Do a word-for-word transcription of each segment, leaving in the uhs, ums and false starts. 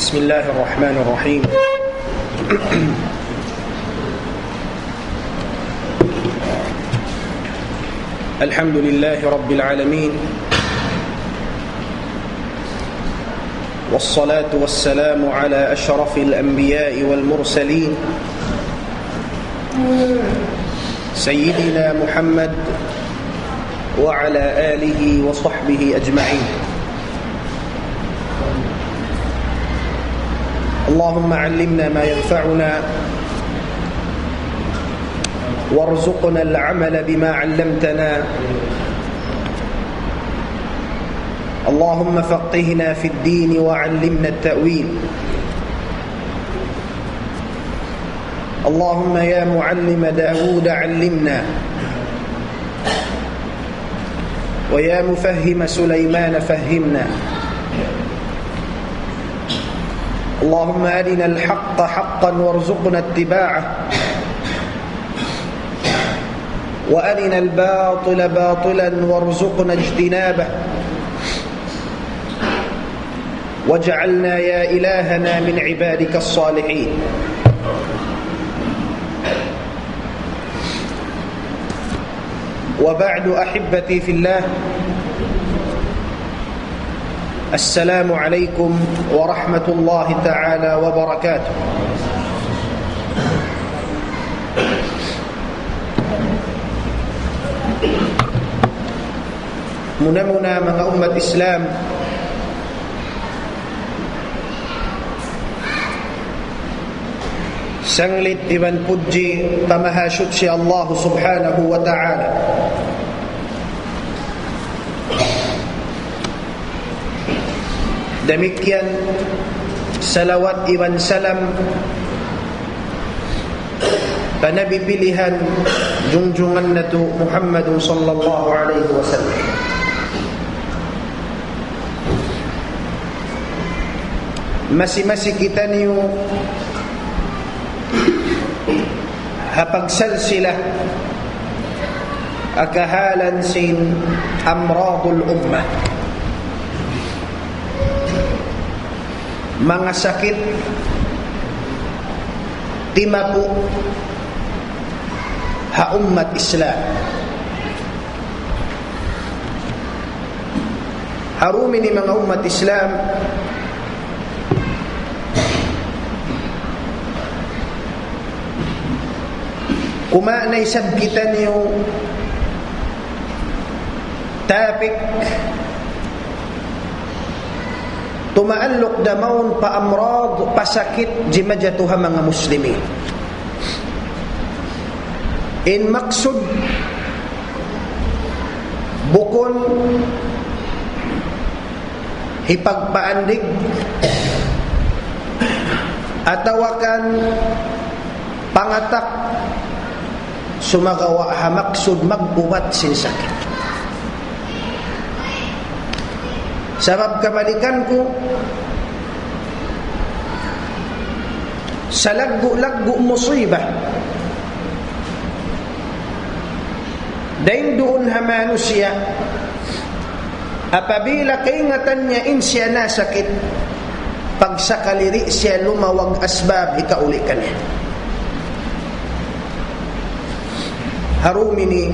بسم الله الرحمن الرحيم. الحمد لله رب العالمين، والصلاة والسلام على أشرف الأنبياء والمرسلين، سيدنا محمد وعلى آله وصحبه أجمعين. اللهم علمنا ما ينفعنا، وارزقنا العمل بما علمتنا. اللهم فقهنا في الدين وعلمنا التأويل. اللهم يا معلم داود علمنا، ويا مفهم سليمان فهمنا. اللهم أرنا الحق حقا وارزقنا اتباعه، وأرنا الباطل باطلا وارزقنا اجتنابه، واجعلنا يا إلهنا من عبادك الصالحين. وبعد، أحبتي في الله، السلام عليكم ورحمة الله تعالى وبركاته. Muna-muna, manga ummat Islam, sanglit iban pudji pa Mahasuchi Allah Subhanahu wa Ta'ala. Damikkiyan salawat iban salam pa Nabi pilihan, junjungan natu' Muhammadun sallallahu alayhi wasallam. Masi-masi kitaniyu ha pagsalsila ha kahalan sin amradul ummah, manga sakit timapu' ha ummat Islam. Ha dum ini, manga ummat Islam, kumaun na isab kitaniyu topic tumaalluk da mawn pa amrad, pa sakit jimajatu ha manga muslimin. In maksud bukun hipagpaandig atawa kan pangatak, sumagawa' ha maksud mag-ubat sin sakit. Sabab kabalikan ku, salaggu'-laggu' musibah dayn duun ha manusiya', apabila kaingatan niya in siya nasakit, pagsakali di' siya lumawag asbab hikauli kaniya. Ha dum ini,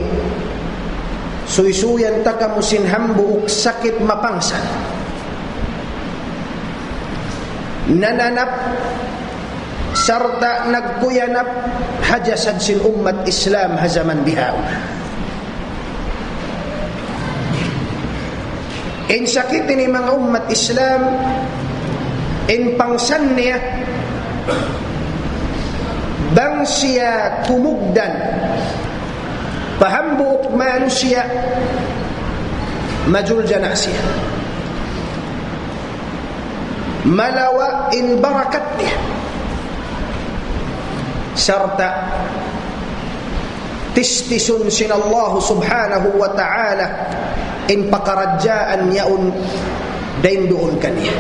suysuyan ta kamu sin hambuuk sakit mapangsan, nananap sarta' nagkuyanap ha jasad sin ummat Islam ha jaman bihaun. In sakit ini, manga ummat Islam, in pangsan niya, bang siya kumugdan pa hambuuk manusiya', majuljana' siya. Malawa' in barakat niya. Sarta' tistisun sin Allah Subhanahu wa Ta'ala in pakaradjaan yaun dayn duun kaniya.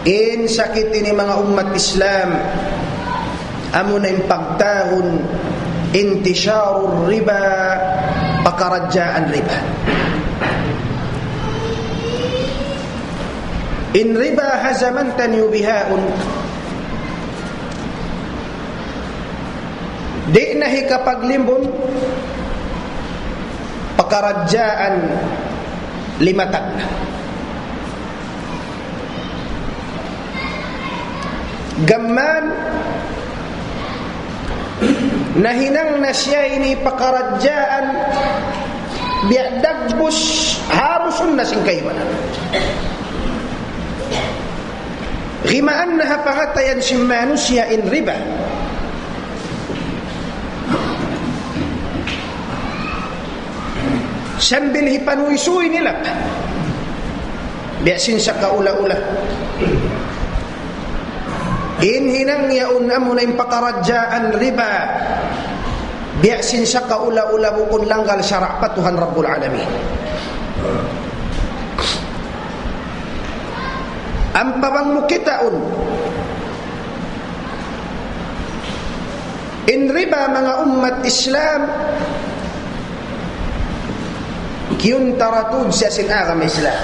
In sakit ini, manga ummat Islam, amuna in pagtawagun intisharur riba, pakaradjaan riba. In riba ha jaman taniyu bihaun, di' na hikapaglimbun pakaradjaan lima tagna'. Gam mayan nahinang na siya ini pakaradjaan biya' dagbus harusun na sin kaibanan. Gimaan na ha pangatayan sin manusiya' in riba. Sambil hipanuysuy nila pa. Biya' sin sakaula-ula. In hinang yaun amuna in pakaradjaan riba. Biya' sin sakaula-ula bukun langgal sara' pa Tuhan Rabbul Alamin. Ampa bang mu kitaun in riba manga ummat Islam, kiyuntara tuud siya sin agama Islam.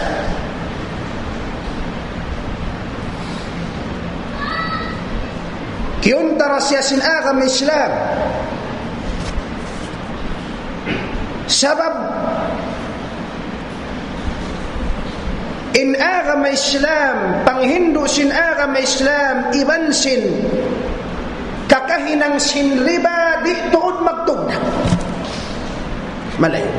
Kiyuntara siya sin agama Islam. Sabab in agama Islam, panghindu' sin agama Islam, iban sin kakahinang sin riba, di' tuud magtugna'. Malayu'.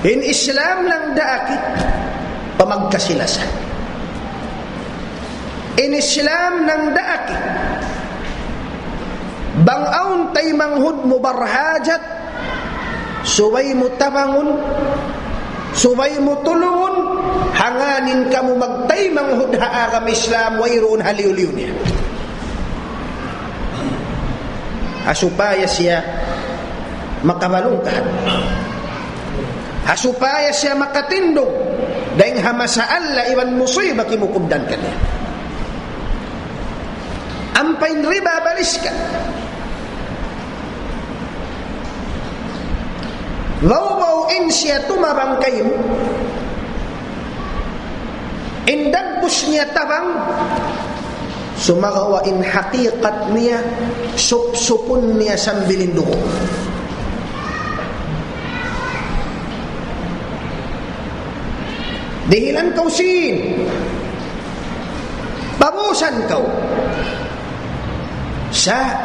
In Islam nagdaak pa magkasi-lasa. In Islam nagdaak. Bang awn taymanghud mu barhajat, subay mu tabangun, subay mu tulungun, hangkan in kamu magtaymanghud ha agama Islam, wayruun haliyu-liyu niya. Ha supaya siya makabalungkat. Ha supaya siya makatindug dayn ha masalah iban musiba kimugdan kaniya. Ampa in riba baliskan. Bau-bau in siya tumabang kaymu. In dagbus niya tabang, sumagawa' in hakikat niya, supsupun niya sambil in dugu'. Dihilan kaw sīn. Pabusan kaw. Sa'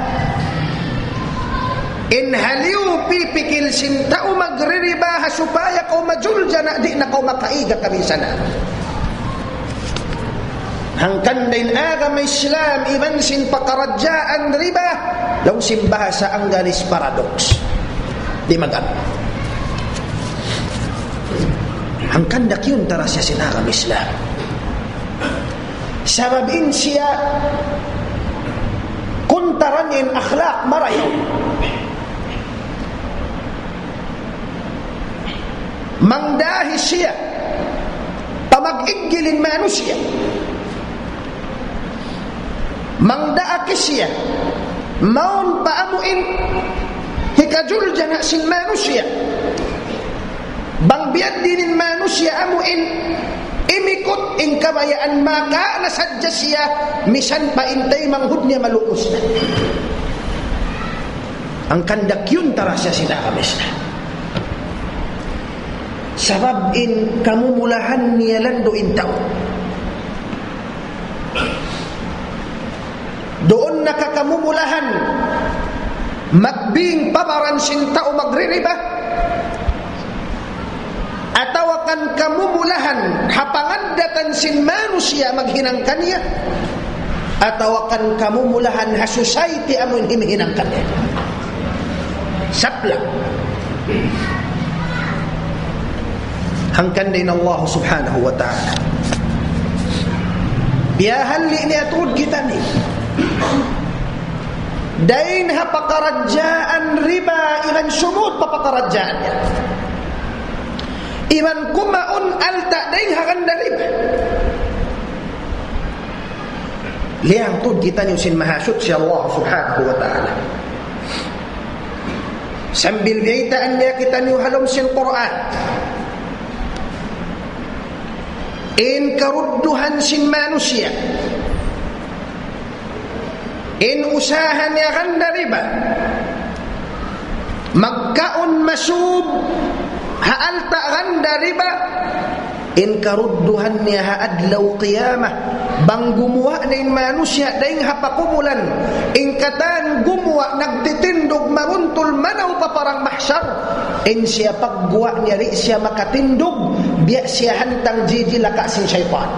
in haliyu pipikil sin tau magririba ha supaya kaw majuljana', di' na kaw makaiga kami sana. Hangkan da in agama Islam iban sin pakaradjaan riba, laung sin bahasa Anggalis paradox. Di' magad. Hangkan da kiyuntara siya sin agama Islam. Sabab in siya kuntaran in akhlak marayaw. Mangdahi siya pa mag-iggil in manusiya'. Mangdaak siya mawn pa amu in hikajuljana' sin manusiya'. Bang biya' diin in manusiya' amu in imikut in kabayaan, makawa' na sadja siya, misan pa in taymanghud niya malukus na. Hangkan da kiyuntara siya sin agama Islam. Sabab in kamumulahan niya landu' in tau. Duun na ka kamumulahan, magbing pa baran sin tau magririba, atawa kan kamumulahan ha pangaddatan sin manusiya' maghinang kaniya, atawa kan kamumulahan ha society amu in himihinang kaniya. Sapla'. Hangkan da in Allah Subhanahu wa Ta'ala biyahalli' niya tuud kitaniyu dayn ha pakaradjaan riba iban sumud pa pakaradjaan niya. Iban kumaun alta' dayn ha ganda riba. Liyang tuud kitaniyu sin Mahasuchi Allah Subhanahu wa Ta'ala. Sambil biyaytaan niya kitaniyu ha lawm sin Qur'an. In karudduhan sin manusiya', in usaha niya ganda riba, magkaun masub ha alta' ganda riba, in karudduhan niya ha adlaw qiyamah, bang gumuwa' na in manusiya' dayn ha pakubulan, in katan gumuwa' nagtitindug maruntul manaw pa parang mahsar, in siya pagguwa' niya di' siya makatindug, biya' siya hantang jijilaka sin saytan.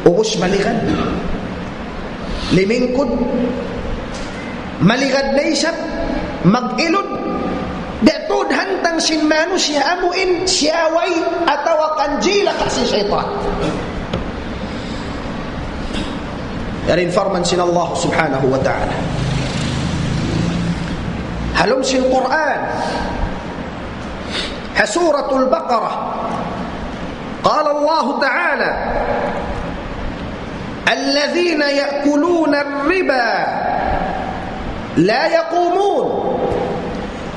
Ubus maligad. Limingkud. Maligad na isab. Mag-ilud. Biya' tuud hantang sin manusiya' amu in siyaway atawa kan jilaka sin saytan. Yari in parman sin Allah subhanahu wa ta'ala. Ha lawm sin Qur'an. Ha Suratul Baqarah. قال الله تعالى: الذين يأكلون الربا لا يقومون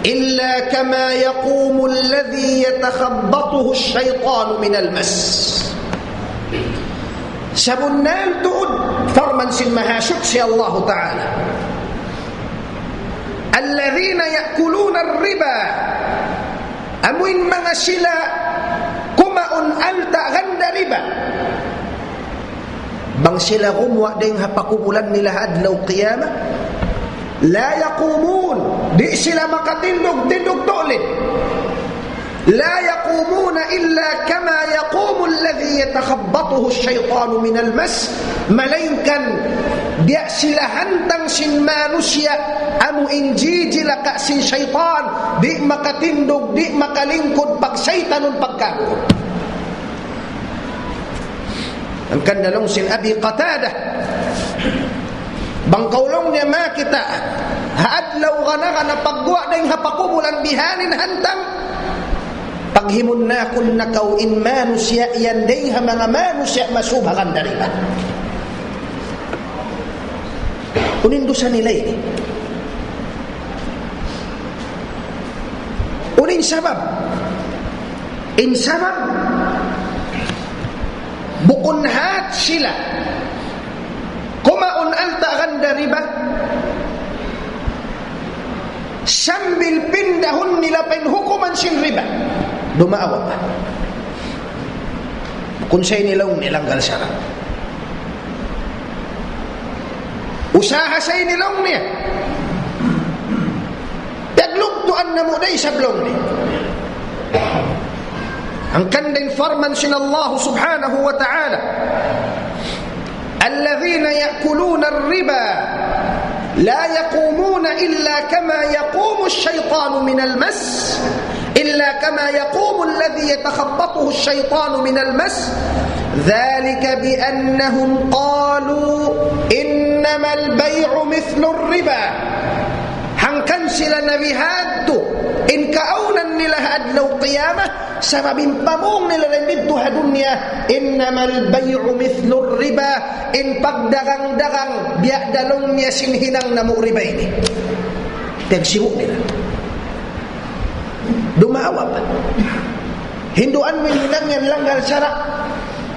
إلا كما يقوم الذي يتخبطه الشيطان من المس. Sabunnal tuud, parman sin Mahasuchi Allahu Ta'ala. الذين يأكلون الربا. Amu in manga sila kumaun alta' ganda riba. Bang sila gumuwa' dayn ha pakubulan nila ha adlaw qiyamah. لا يقومون. Di' sila makatindug, tindug tulid. لا يقومون إلا كما يقوم الذي يتخبطه الشيطان من المس. Malaingkan, biya' sila hantang sin manusiya', amu in jijilaka sin saytan, di' makatindug, di' makalingkud, pagsaytanun pagkaun. Hangkan laung sin Abi Qatadah, bang kaw laung niya makakita' ha adlaw gana-gana pagguwa' dayn ha pakubulan bihaini in hantang, paghimunnakun na kaw in manusiya' yan dayn ha manga manusiya' masub ha ganda riba. Unu in dusa nila ini? Unu in sabab? In sabab, bukun hat sila kumaun alta' ganda riba, sambil pindahun nila pa in hukuman sin riba. Dumaawa pa. Bukun sa ini laung niya langgal sara'. Usaha sa ini laung niya. Taglugtuan namu' da isab laung niya. Hangkan da in parman sin Allah subhanahu wa ta'ala. الذين يأكلون الربا لا يقومون إلا كما يقوم الشيطان من المس، إلا كما يقوم الذي يتخبطه الشيطان من المس، ذلك بأنهم قالوا إنما البيع مثل الربا. Hangkan sila nabihadtu, in kaawnan nila ha adlaw qiyamah, sabab in pamung nila dayn didtu ha dunya, إنما البيع مثل الربا, in pagdagang-dagang, biya' da laung niya sin hinang namu' riba ini. Piyagsibu' nila. Dumaawa pa. Hinduan mu in hinang yan langgal sara'.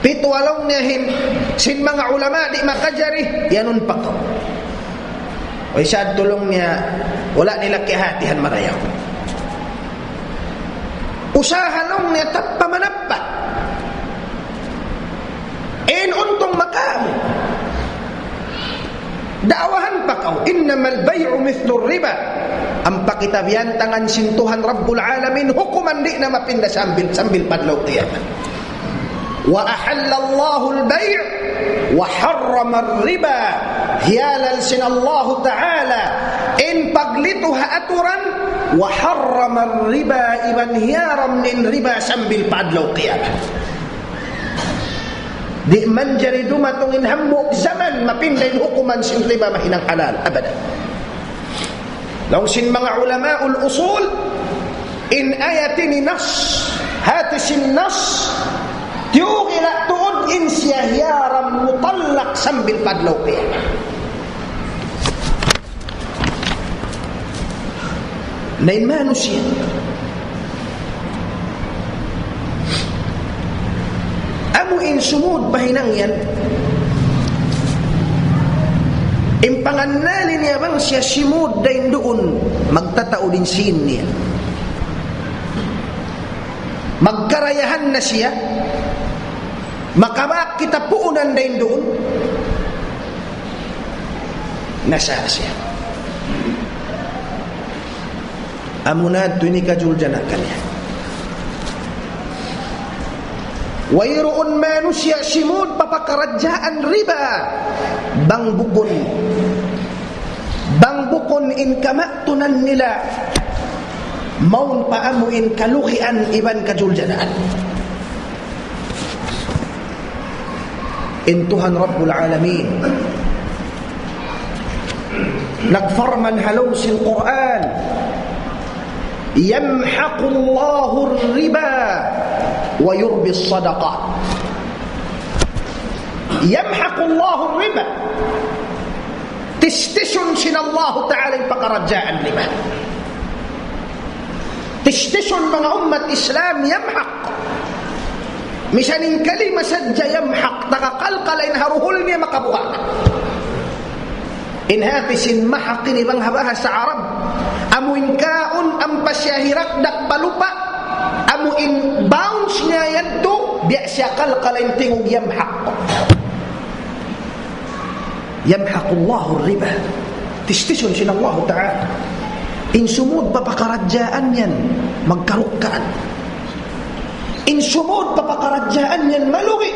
Pitu laung niya hin, sin manga ulama di' makajari, iyanun pa kaw. Way, sa' laung niya, wala' nila kiyahatihan marayaw. Usaha laung niya tappa manappa. In untung makamu. Daawahan pa kaw, إنما البيع مثل الربا. Ampa kita biyantangan sin Tuhan Rabbul Alamin, hukuman di' na mapinda sambil, sambil pa adlaw qiyamah. وأحل الله البيع وحرم الربا. Hiyalal sin Allahu Ta'ala in paglitu ha aturan, وحرم الربا, iban hiyaram niya in riba sambil pa adlaw qiyamah. Di' manjari dumatung in hambuuk jaman mapinda in hukuman sin riba mahinang halal. Abadan. Laung sin manga ulamaul usul, in ayat ini nas, hati sin nas, tiyukila tuud in siya hiyaram mutallak sambil pa adlaw qiyamah. Na in manusiya', Amu in sumud pa hinang yan. In pangannali niya bang siya simud dayn duun, magtataud in sīn niya. Magkarayahan na siya, makabak kita puunan dayn duun, nasa siya. Amuna tuud ini kajuljanaan kaniya. Wayruun manusiya' simud pa pakaradjaan riba. Bang bukun, bang bukun in kamatunan nila, mawn pa amu in kalugian iban kajuljanaan. In Tuhan Rabbul Alamin nagparman ha lawm sin Qur'an, يمحق الله الربا ويربي الصدقات. يمحق الله الربا. Tistisun sin Allahu Ta'ala in pakaradjaan riba. Tistisun manga ummat Islam, yamhaq. Misan in kalima sadja yamhaq, nakakalkal in ha duhul niya makabuga'. In hati sin mahaq ini bang ha bahasa Arab, amu in kaun ampa siya hirakdak pa lupa', amu in bounce niya yadtu, biya' siya kalkal in tingug yamhaq. يمحق الله الربا. Tistisun sin Allahu Ta'ala. In sumud pa pakaradjaan yan, magkarukkaan. In sumud pa pakaradjaan yan, malugi.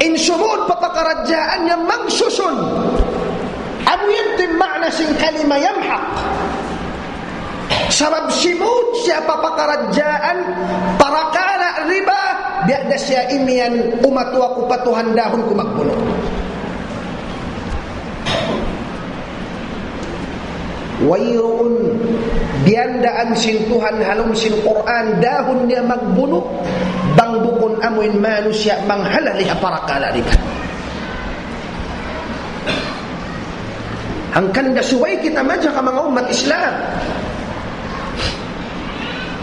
In sumud pa pakaradjaan yan, magsusun. Amu yan in maana sin kalima yamhaq. Sabab simud siya pa pakaradjaan parakala' riba, biya' da siya imiyan, umatu aku pa Tuhan, dahun ku magbunu'. Wayruun biyandaan sin Tuhan ha lawm sin Qur'an, dahun niya magbunu', bang bukun amu in manusiya' manghalali' ha parakala' riba. Hangkan da subay kita majaga manga ummat Islam.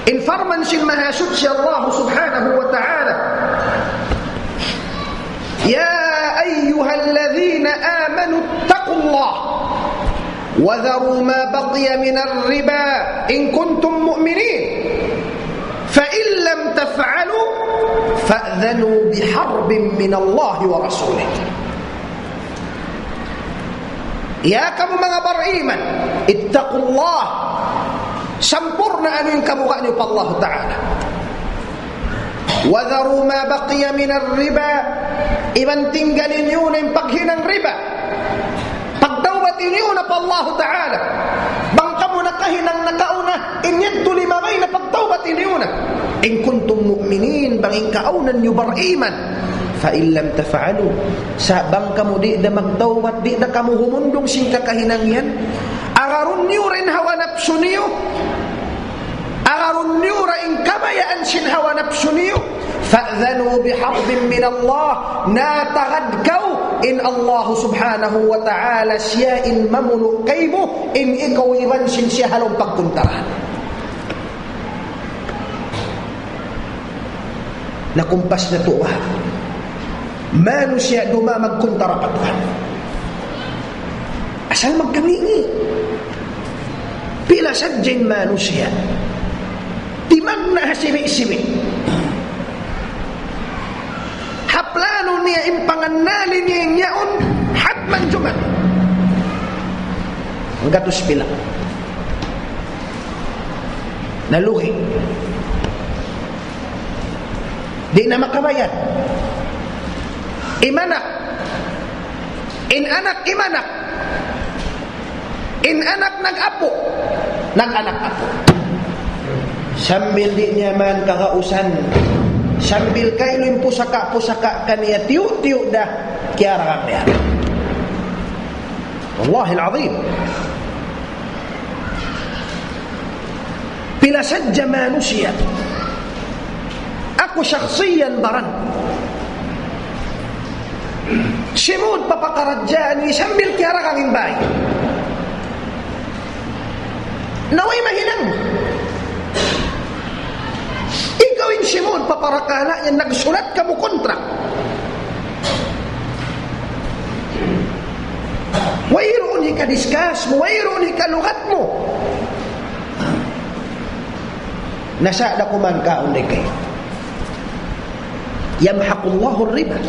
In parman sin Mahasuchi Allah Subhanahu wa Ta'ala, يا أيها الذين آمنوا اتقوا الله وذروا ما بقي من الربا إن كنتم مؤمنين فإن لم تفعلوا فأذنوا بحرب من الله ورسوله. Ya kamu manga bariman, اتقوا الله. Sampurna' anu in kabuga' niyu pa Allah Ta'ala. وذروا ما بقي من الربا. Iban tinggali niyu na in paghinang riba. Pagtawbat niyu na pa Allah Ta'ala. Bang kamu nakahinang nakauna, in yadtu limabay na pagtawbat niyu na. إن كنتم مؤمنين, bang in kaawnan niyu bariman. فإن لم تفعلوا, sa' bang kamu di' da magtawbat, di' da kamu humundung sin kakahinang yan, agarun niyu ra in hawa napsu niyu, agarun niyu ra in kabayaan sin hawa napsu niyu, فأذنوا بحرب من الله, na tagad kaw, in Allah Subhanahu wa Ta'ala siya in mamunu' kaymu, in ikaw iban sin siya ha lawm pagkuntarahan. Nakumpas natu' ba? Manusiya' duma magkuntara pa Tuhan. Asal magkangi'-ngi'. Pila sadja in manusiya'. Timagna' ha sibi'-sibi'. Ha plano niya in pangannali niya in yaun, hatman jumati. Hanggatus pila. Nalugi. Di' na makabayad. Imanak. In anak, imanak. In anak nag-apu. Nag-anak apu. Sambil di' niya man kagausan. Sambil kailu in pusaka-pusaka kaniya tiyu'-tiyu' da. Kiyaragang niya. Wallahil azim. Pila sadja manusiya'. Aku shakhsiyan baran. Simud pa pakaradjaan ini sambil kiyaragang in bāy. Na way mahinang. Ikaw in simud pa parakala' yan, nagsulat kamu kontrak. Wayruun hika-discuss mu, wayruun hikalugat mu. Na sa' da kuman kaun di kay. يمحق الله الربا.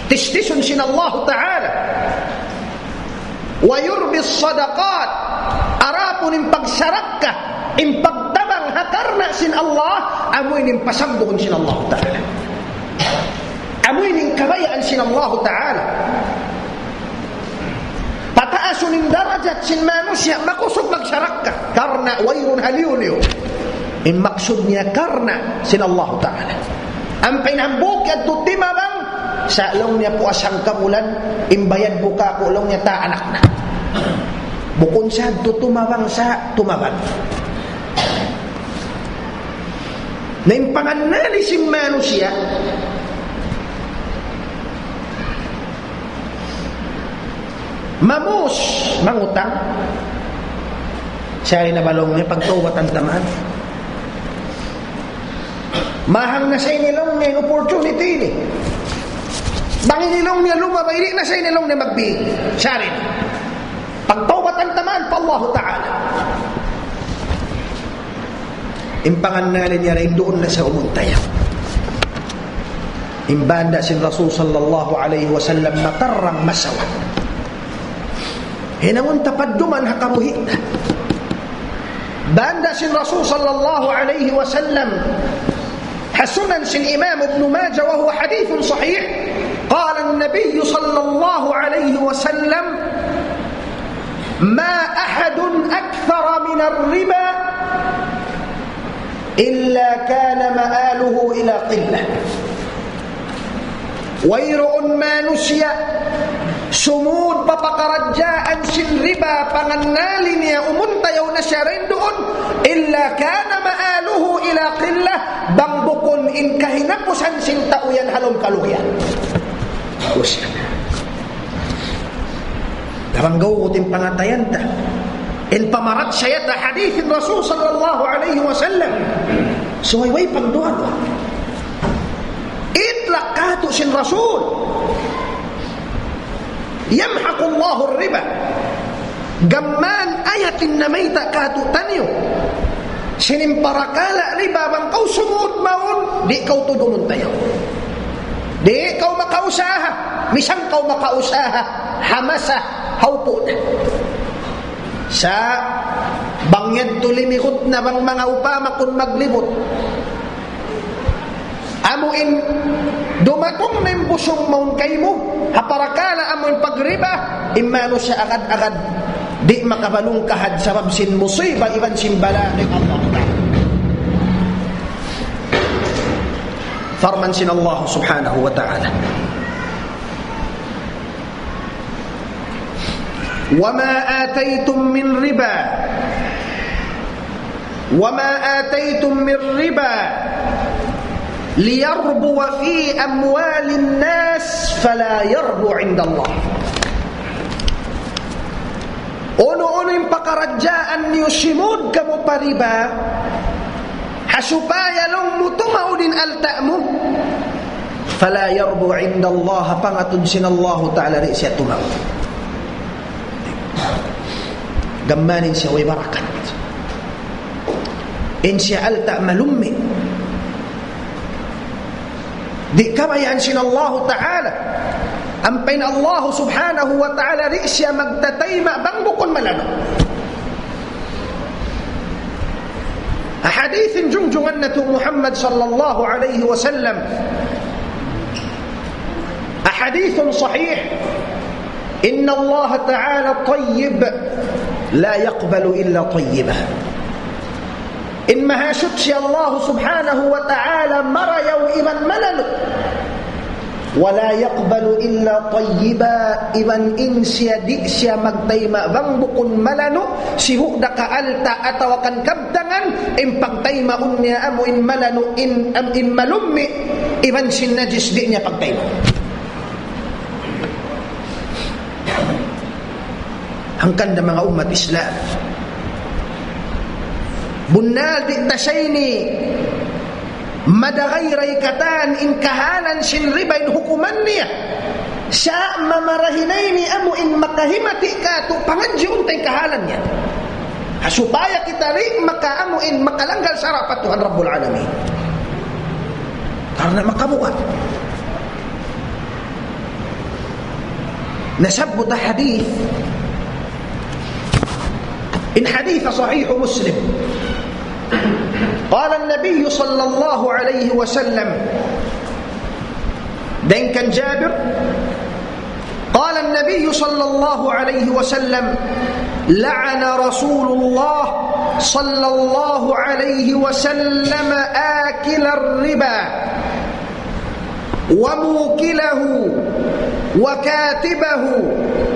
Tistisun sin Allah Ta'ala. ويربي الصدقات. Adapun in pagsarakka, in pagtabang ha karna' sin Allah, amu ini in pasagbuhun sin Allah Ta'ala. Amu ini in kabayaan sin Allah Ta'ala. Pataasun in darajat sin manusiya', makusug magsarakka. Karna' wayruun haliyu-liyu. In maksud niya karna' sin Allah Ta'ala. Ampa in hambuuk yadtu timabang, sa' laung niya puas hangkabulan, in bayad mu kāku' laung niya ta anak na. Bukun sa' yadtu tumabang sa' tumabang. Na in pangannali sin manusiya', mamus, mangutang. Siya rin na ba laung niya, pagtawbatan ta man. Mahang na sa ini laung niya in opportunity ini. Bang ini laung niya lumabay, di' na sa ini laung niya magbig. Siya rin. Pagtawbatan ta man pa Allah Ta'ala. In pangannali niya rin duun na sa umuntayaw. In banda' sin Rasul sallallahu alayhi wasallam matarrang masawa. Hinangun ta padduman ha kabuhi'. Banda' sin Rasul sallallahu alayhi wasallam, ha Sunan sin Imam Ibn Majah, وهو حديث صحيح. قال النبي صلى الله عليه وسلم: ما أحد أكثر من الربا إلا كان مآله إلى قلة. Wayruun manusiya' sumud pa pakaradjaan sin riba, pangannali niya umuntayaw na siya rin duun, إلا كان مآله إلى قلة, bang bukun in kahinapusan sin tau yan ha lawm kalugian. Tapang gawgut in pangatayan ta. In pamarat siya ta hadith in Rasul sallallahu alayhi wasallam. So, way, way pagduwa-duwa. Itlak katu' sin Rasul. يمحق الله الربا. Gamman ayat in namayta' katu' taniyu. Sin in parakala' riba bang kaw sumud mawn, di' kaw tuud umuntayaw. Di' kaw makausaha, misan kaw makausaha, ha masa, ha upu' na. Sa' bang yadtu limikut na bang manga upama kun maglibut. Amu in dumatung na in busung mawn kaymu, ha parakala' amu in pagriba, in manusiya' agad-agad, di' makabalungkahad sabab sin musiba iban sin bala' dayn Allah Ta'ala. Parman sin Allah Subhanahu wa Ta'ala. وما آتيتم من ربا، وما آتيتم من ربا ليربو في أموال الناس فلا يربو عند الله. Unu-unu in pakaradjaan niyu simud kamu pa riba, ha supaya laung mu tumaud in alta' mu, فلا يربو عند الله, pangatud sin Allahu Ta'ala di' siya tumaud. Gamman in siya way barakat. In siya alta' malummi'. Di' kabayaan sin Allahu Ta'ala. Ampa in Allahu Subhanahu wa Ta'ala di' siya magtatayma' bang bukun malanu'. Hadith in junjungan natu' Muhammad sallallahu alayhi wasallam. Hadithun sahih. إن الله تعالى طيب لا يقبل إلا طيبا. In Mahasuchi Allah Subhanahu wa Ta'ala marayaw iban malanu'. ولا يقبل إلا طيبا, iban in siya di' siya magtayma' bang bukun malanu', sibu' da ka alta' atawa kan kabtangan, in pagtaymaun niya amu in malanu', in, am, in malummi', iban sin najis di' niya pagtayma'. Hangkan da manga ummat Islam. Bunnal di' ta sa ini Madagay da katan in kahalan sin riba in hukuman niya. Sa' mamarahi na ini amu in makahimati katu' pangadjiun ta in kahalan niya. Ha, supaya kita di' makaamu in makalanggal sara' pa Tuhan Rabbul Alamin. Karna' makabuga'. Nasabbut ha hadith. In hadith sahih Muslim. قال النبي صلى الله عليه وسلم. Dayn kan Jabir, قال النبي صلى الله عليه وسلم: لعن رسول الله صلى الله عليه وسلم آكل الربا وموكله وكاتبه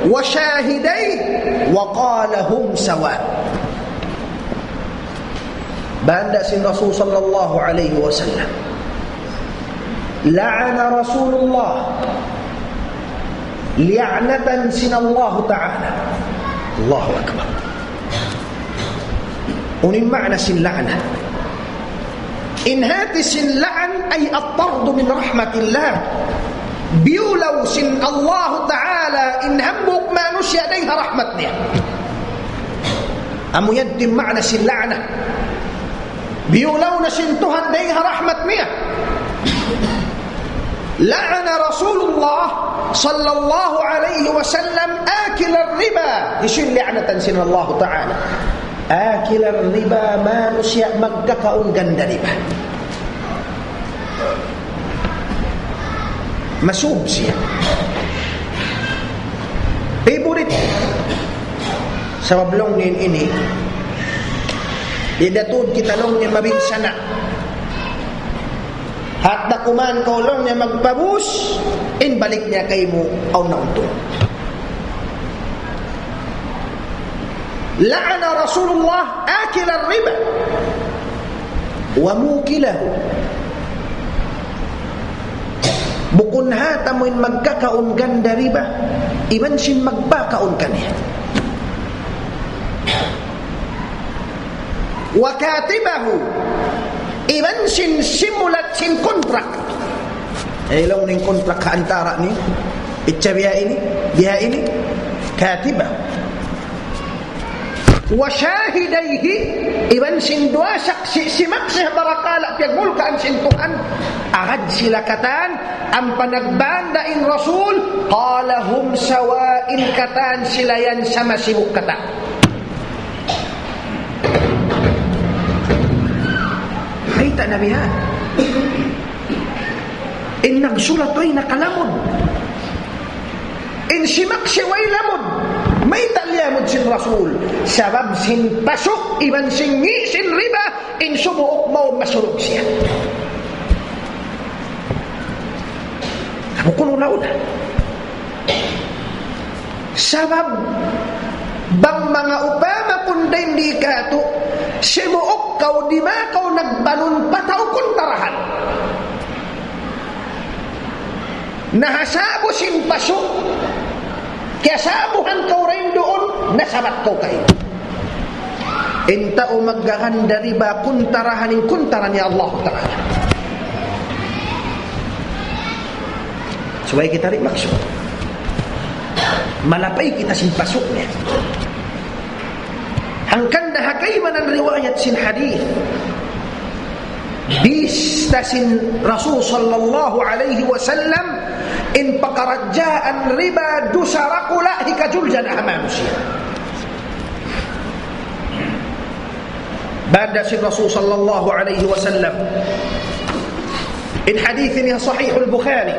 وشاهديه وقال: هم سواء. Banda sin Rasul sallallahu alayhi wasallam. لعن رسول الله. Liyanatan sin Allahu Ta'ala. Allahu Akbar. Unu in maana sin la'na? In hati sin la'an ay at-tardu min rahmatillah. Biyulaw sin Allahu Ta'ala in hambuuk manusiya' dayn ha rahmat niya. Amu yan in maana sin la'na. Biyulaw na sin Tuhan dayn ha rahmat niya. لعن رسول الله صلى الله عليه وسلم آكل الربا. Hisiyu in liyanatan sin Allahu Ta'ala? آكل الربا, manusiya' magkakaun ganda riba. Masub siya. Favorite. Sabab laung niya ini, di' da tuud kita laung niya mabinsana'. Hatta kuman kaw laung niya magpabus, in balik niya kaymu, awn na untung. لعن رسول الله آكل الربا وموكله. Bukun hat amu in magkakaun ganda riba, iban sin magpakaun kaniya. وكاتبه, iban sin simulat sin kontrak. Ay, laung niya in kontrak ha antara' niyu. Itsa biya' ini, biya' ini. كاتبه. وشاهديه, iban sin duwa saksi', simaksi' ha parakala' piyagmulkaan sin Tuhan. Agad sila katan, ampa nagbanda in Rasul, قال: هم سواء, katan sila yan sama sibu' katan. Mayta' na biya' in nagsulat way nakalamud. In simaksi' way lamud. Mayta' liyamud sin Rasul? Sabab sin pasu' iban sin ngi' sin riba, in sumuuk mawn masurug siya. Bukun ula-ula. Sabab, bang manga upama kunu' dayn di katu', simuuk kaw di' ma kaw nagbanun pa tau kuntarahan. Nahasabu sin pasu', kiyasabuhan kaw dayn duun, nasabat kaw kaymu. In tau maggaganda riba kuntarahan in kuntara niya Allah Ta'ala. Subay kita di' maksud. Malapay kita sin pasu' niya. Hangkan da ha kaibanan riwayat sin hadith. Bista sin Rasul sallallahu alayhi wasallam in pakaradjaan riba dusa dakula' hikajuljan ha manusiya'. Banda sin Rasul sallallahu alayhi wasallam. In hadith ini sahih al-Bukhari.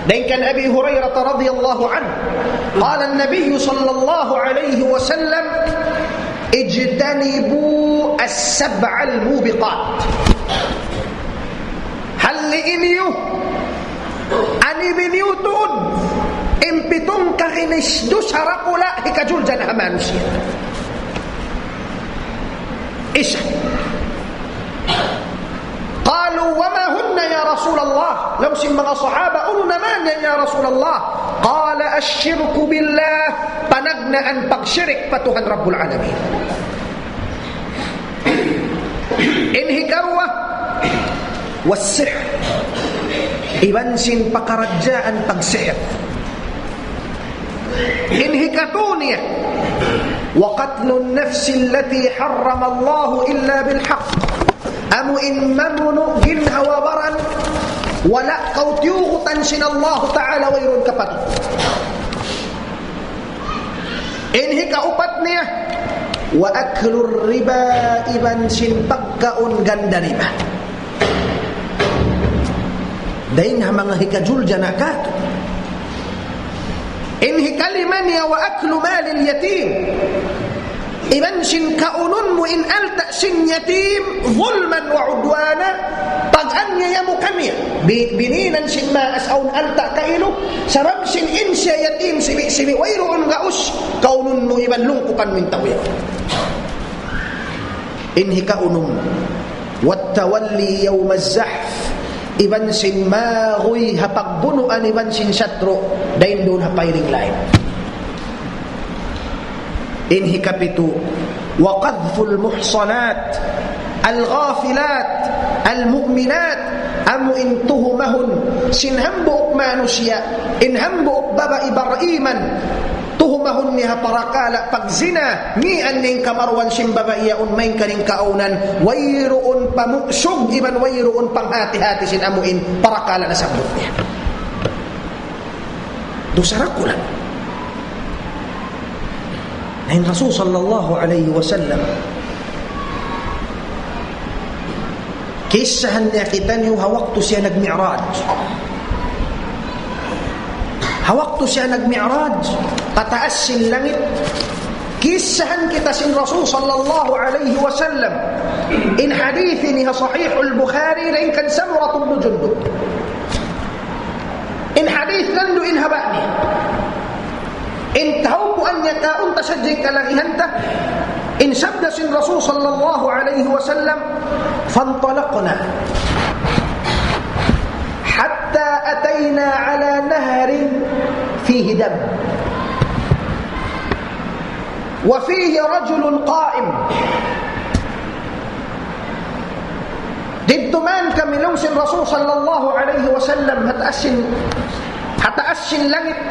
Dayn kan Abi Hurairah radhiyallahu anhu. قال النبي صلى الله عليه وسلم: اجتنبوا السبع الموبقات. Halli' niyu, anibi niyu tuud, in pitung kaginis dusa dakula' hikajuljan ha manusiya'. Isa. قالوا: وما هن يا رسول الله؟ Laung sin manga sahaba, unu na man yan ya Rasulullah? قال: الشرك بالله, panagnaan pagshirik pa Tuhan Rabbul Alamin. In hikaruwa, والسحر. Iban sin pakaradjaan pagsihir. In hikatu niya, وقتل النفس التي حرم الله إلا بالحق. Amu in mamunu' ginhawa-baran, wala' kaw tiyugutan sin Allah Ta'ala wayruun kapatut. In hikaupat niya, وأكل الربا, iban sin pagkaun ganda riba. Dayn ha manga hikajulja na katu'. In hikalima niya, وأكل مال اليتيم. Iban sin kaunun mu in alta' sin yatim, ظلما وعدوانا, pag-anyaya mu kaniya. Bi-, bininan sin maas awn alta' kailu, sabab sin in siya yatim, sibi'-sibi', wayruun gaus, kaunun mu iban lungkupan mu in tau yan. In hikaunum, والتولي يوم الزحف, iban sin maguy ha pagbunuan iban sin satru', dayn duun ha firing line. In hikapitu, وقذف المحصنات الغافلات المؤمنات, amu in tuhumahun sin hambuuk manusiya', in hambuuk babai bariman, tuhumahun niya ha parakala' pagzina, miyan in kamaruan sin babai yaun, main karing kaunan, wayruun pamusug, iban wayruun panghati-hati sin amu in parakala' nasabbut niya. Dusa dakula'. Na in Rasul sallallahu alayhi wasallam, kissahan niya kitaniyu ha waktu siya nag-mi'raj. Ha waktu siya nag-mi'raj, pataas sin langit, kissahan kita sin Rasul sallallahu alayhi wasallam. In hadith ini ha Sahih al-Bukhari, dayn kan Samurah ibn Jundub. In hadith nandu' in haba' niya. In kahawpuan niya kaun ta sadja in kalagihan ta. In sabda sin Rasul sallallahu alayhi wasallam, فانطلقنا حتى أتينا على نهر فيه دم وفيه رجل قائم. Didtu man kami laung sin Rasul sallallahu alayhi wasallam ha taas sin, ha taas sin langit.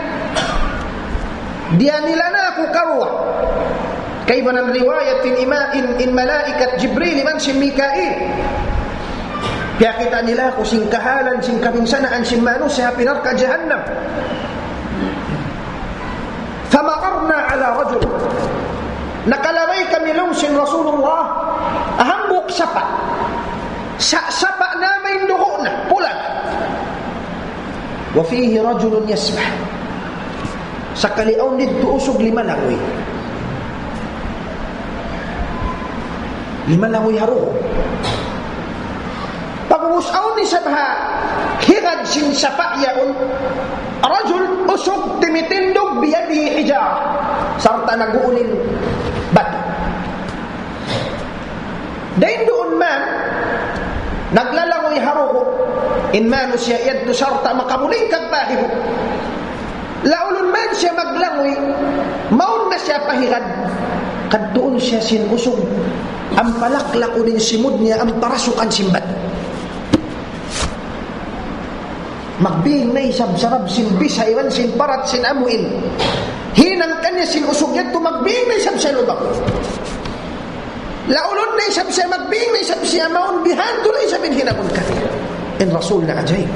Diyanila na aku karuwa. Kaibanan riwayat in ima-, in, in malaikat Jibril iban sin Mikail. Piyakita' nila aku sin kahalan, sin kabinsanaan sin manusiya' ha narka' jahannam. فمررنا على رجل. Nakalabay kami laung sin Rasulullah ha hambuuk sapa'. Sa-, sapa' na mayan dugu' na, pula na. وفيه رجل يسبح. Sakali awn didtu usug limalanguy. Limalanguy ha dugu'. Pag'ubus awn isab ha higad sin sapa' yaun, rajul usug timitindug بيده حجارة, sarta' nag-uulin batu. Dayn duun man, naglalanguy ha dugu', in manusiya' yadtu sarta' makamulingkag pa hibu'. Laulun man siya maglanguy, mawn na siya pa higad. Kadtuun siya sin usug, ampa laklakun in simud niya, ampa rasukan sin batu. Magbing na isab sabab sin bisa iban sin parat sin amu in hinang kaniya sin usug yadtu, magbing na isab siya lubang. Laulun na isab siya, magbing na isab siya, mawn bihadtu na isab in hinangun kaniya. In Rasul na ajaib.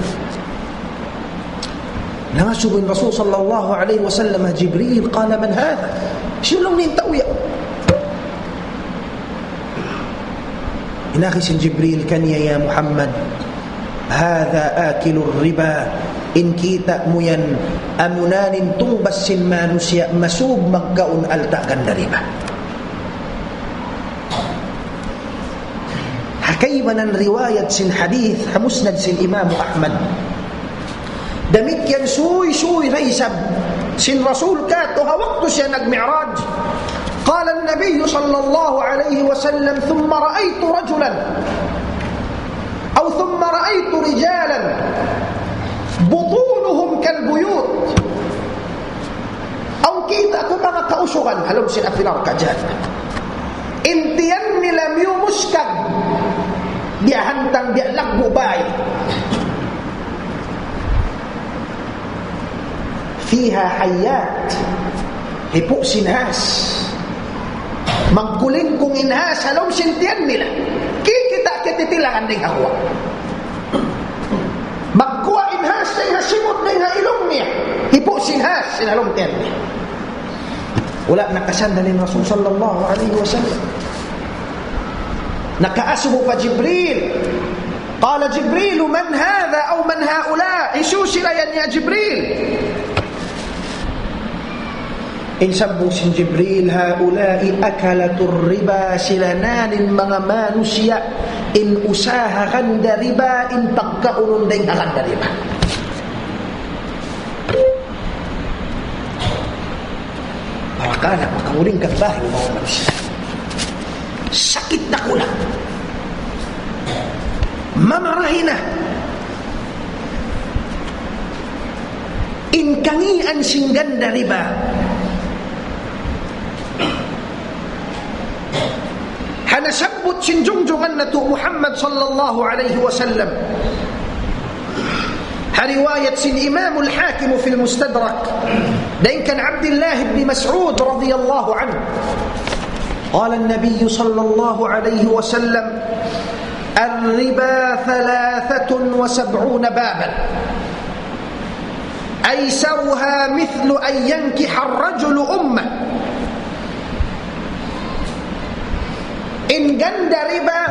Nangasubu in Rasul sallallahu alayhi wasallam ha Jibril, قال من هذا؟ Hisiyu laung niya in tau yaun? In agi sin Jibril kaniya, يا محمد، هذا آكل الربا. In kita' mu yan, amuna in tungbas sin manusiya' masub magkaun alta' ganda riba. Ha kaibanan riwayat sin hadith ha Musnad sin Imam Ahmad. Damikkiyan suysuy da isab sin Rasul katu' ha waktu siya nag-mi'raj. قال النبي صلى الله عليه وسلم: ثم رأيت رجلا، أو ثم رأيت رجالا بطونهم كالبيوت. Awn kita' ku manga kausugan ha lawm sin api narka' jahannam. In tiyan nila miyumuskag. Biya' hantang, biya' laggu' bay. فيها حيات. Hipu' sin has. Magkulingkung in has ha lawm sin tiyan nila. Kikita' kititilangan dayn ha guwa'. Magguwa' in has dayn ha simud dayn ha ilung niya. Hipu' sin has sin ha lawm tiyan niya. Wala' nakasandal in Rasul sallallahu alayhi wasallam. Nakaasubu pa Jibril. قال جبريل: من هذا أو من هؤلاء؟ Hisiyu sila yan ya Jibril? In sambung sin Jibril, هؤلاء أكلة الربا, sila na in manga manusiya' in usaha ganda riba, in pagkaunun dayn ha ganda riba. Mawakala, makaulingkang bahi' in manga manusiya'. Sakit dakula'. Mamarahi na. In kangīan sin ganda riba. Ha nasabbut sin jungjungan natu' Muhammad sallallahu alayhi wasallam. Ha riwayat sin Imam al-Hakim fil Mustadrak. Dayn kan Abdullah ibn Mas'ud radiyallahu anhu. قال النبي صلى الله عليه وسلم: الربا ثلاثة وسبعون بابا، أيسرها مثل أن ينكح الرجل أمه. In ganda riba,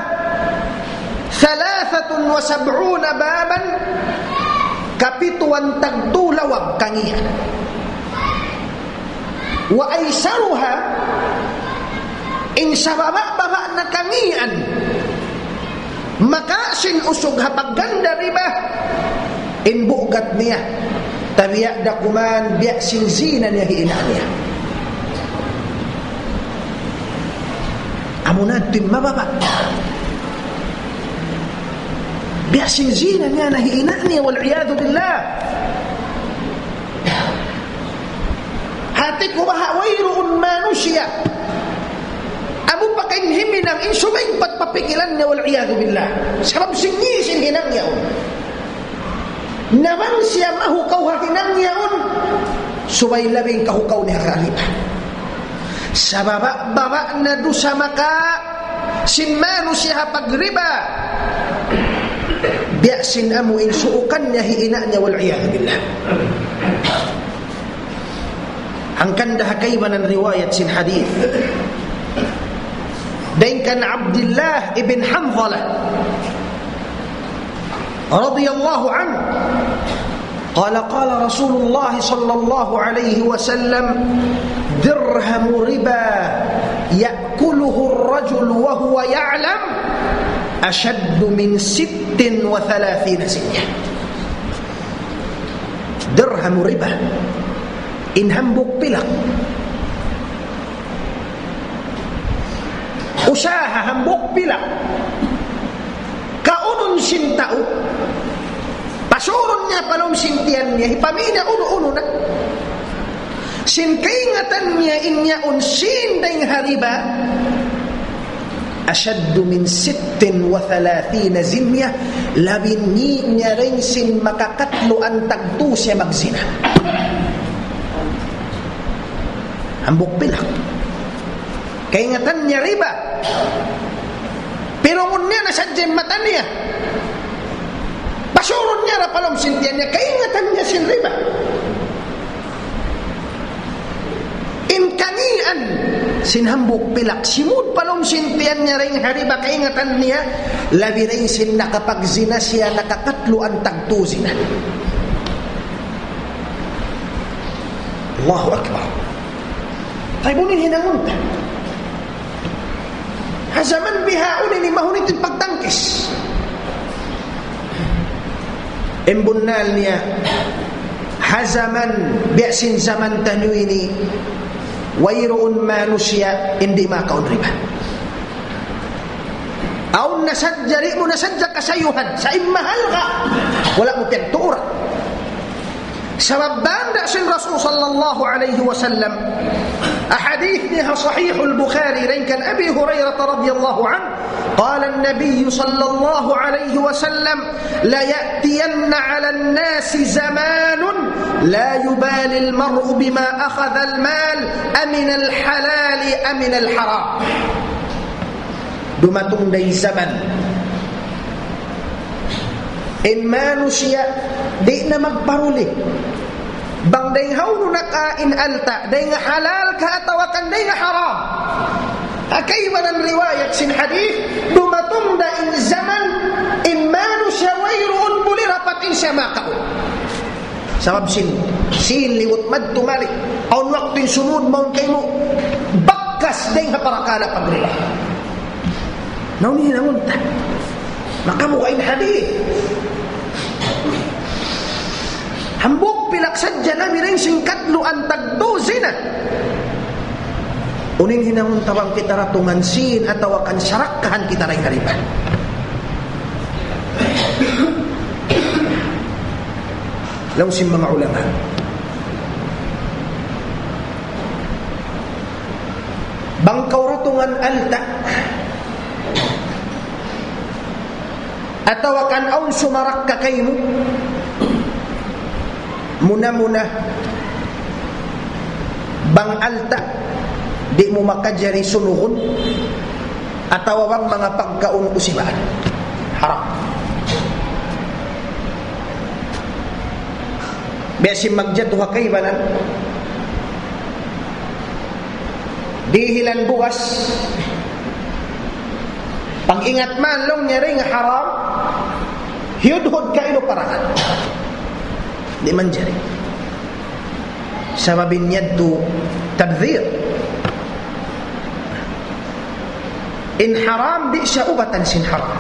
ثلاثة وسبعون بابا, kapituan tagtu lawag kangīan. وأيسرها, in sababa'-baba' na kangīan, makawa' sin usug ha pagganda riba, in bugat niya, tabiya' da kuman biya' sin zina niya hi ina' niya. Amu na tuud in mababa'. Biya' sin zina niya na hi ina' niya, والعياذ بالله. Hati ku baha' wayruun manusiya' amu pa kain himinang in subay pa pikilan niya, والعياذ بالله. Sabab sin ngi' sin hinang yaun. Na bang siya mahukaw ha hinang yaun, subay labi in kahukaw niya ha riba. Sababa'-baba' na dusa makawa' sin manusiya' ha pagriba, biya' sin amu in suukan niya hi ina' niya, والعياذ بالله. Hangkan da ha kaibanan riwayat sin hadith. Dayn kan Abdullah ibn Hanzalah radiyallahu anhu. قال: قال رسول الله صلى الله عليه وسلم: درهم ربا يأكله الرجل وهو يعلم أشد من ست وثلاثين زنية. Dirhamu riba. In hambuuk pilak. Usaha hambuuk pilak. Kaunun sin tau. Pasurun niya pa lawm sin tiyan niya. Hipamī' niya unu-unu na. Sin kaingatan niya in yaun sin dayn ha riba. أشد من ست وثلاثين زنية, labi ngi' niya dayn sin makakatluan tagtu siya magzina. Hambuuk pilak. Kaingatan niya riba. Pirungun niya na sadja in mata niya. Pasurun niya ra pa lawm sin tiyan niya, kaingatan niya sin riba. In kangīan sin hambuuk pilak, simud pa lawm sin tiyan niya dayn ha riba, kaingatan niya, labi dayn sin nakapagzina siya, nakakatluan tagtu zina. Allahu Akbar. Tayyib, unu in hinangun ta? Ha jaman bihaun ini mahunit in pagtangkis. In bunnal niya, ha jaman, biya' sin jaman taniyu ini, wayruun manusiya' in di' makaun riba. Awn na sadja, di' mu na sadja kasayuhan, sa' in mahalga', wala' mu piyagtuuran. Sabab banda sin Rasul sallallahu alayhi wasallam, Hadith niya ha Sahihul Bukhari, dayn kan Abi Hurairah radhiyallahu anhu, قال النبي صلى الله عليه وسلم: ليأتين على الناس زمان لا يبالي المرء بما أخذ المال أمن الحلال أمن الحرام. Dumatung da in jaman, in manusiya' di' na magparuli bang dayng hawnu na ka in alta', dayng halal ka atawa kan dayng haram. Ha kaibanan riwayat sin hadith, dumatung da in jaman, in manusiya' wayruun buli rapat in siya makaun. Sabab sin, sin liwat madtu mari. Awn waktu in sumud mawn kaymu, bakas dayng ha parakala' pagriba. Na unu in hinangun ta? Makamuka in hadith. Hambuuk pilak sadja na miring singkat luan tagduzi na. Unu in hinangun ta bang kita ratungan sin atawa kan sarakkahan kita dayn ha riba? Laung sin manga ulama, bang kaw ratungan alta' atawa kan awn sumarakka kaymu, muna-muna bang alta' di' mu makajari sunugun, atawa bang manga pagkaun usibaan. Haram. Biya' sin magjatu ha kaibanan, dihilan bugas. Pag-ingat man laung niya dayn haram, hiyudhud kailu parangan. Di' manjari. Sabab in yadtu tabdhir. In haram di' siya ubatan sin haram.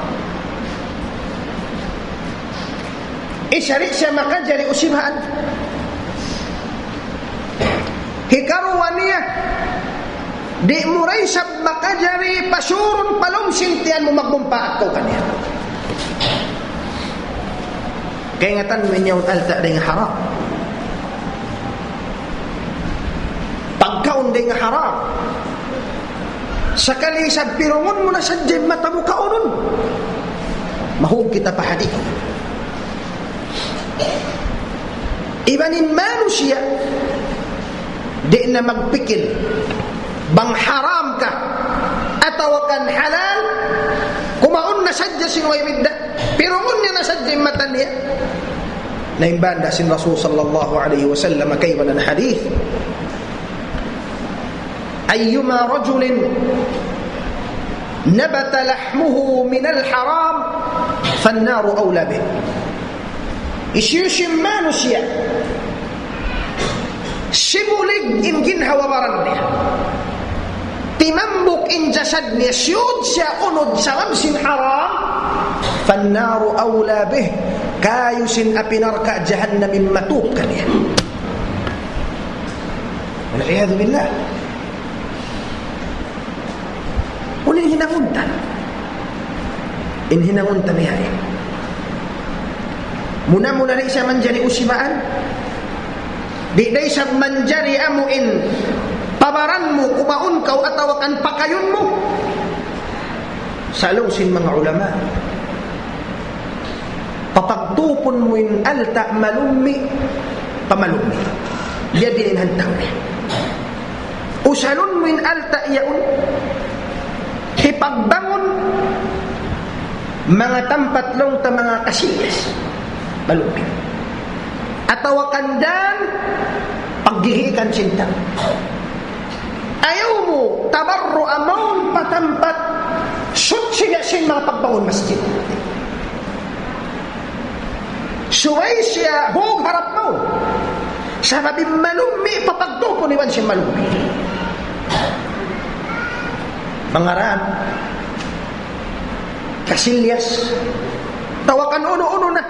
Isa di' siya makajari usibaan. Hikaruwa niya, di' mu da isab makajari pasurun pa lawm sin tiyan mu magmumpaat kaw kaniya. Kaingatan mu in yaun alta' dayn haram. Pagkaun dayn haram. Sakali isab pirungun mu na sadja in mata mu kaunun. Mahug kita pa hadith. Iban in manusiya' di' na magpikil bang haram ka atawa kan halal, kumaun na sadja sin way bidda', pirungun niya na sadja in mata niya. Na in banda sin Rasul sallallahu alayhi wasallam kaibanan hadith, أيما رجل نبت لحمه من الحرام فالنار أولى به. Hisiyu-siyu in manusiya' simulig in ginhawa-baran niya, timambuk in jasad niya, siyud siya unud sabab sin haram, فالنار أولى به. Kayu sin api narka' jahannam in matup kaniya. والعياذ بالله. Unu in hinangun ta? In hinangun ta bihaini. Muna-muna di' siya manjari usibaan. Di' da isab manjari amu in pabaran mu, kumaun kaw atawa kan pakayun mu. Sa' laung sin manga ulama, papagtupun mu in alta' malummi' pa malummi'. Biyadiin in hantang niya. Usalun mu in alta' yaun, hipagbangun manga tampat laung ta manga kasilyas. Malummi'. Atawa kan dan, paggigikan sin tau. Ayaw mu tabarru' amun pa tampat suchi niya sin manga pagbangun masjid. Subay siya hug harap mu. Sabab in malummi' papagtupun iban sin malummi'. Mangaran kasilyas, tawakan unu-unu na.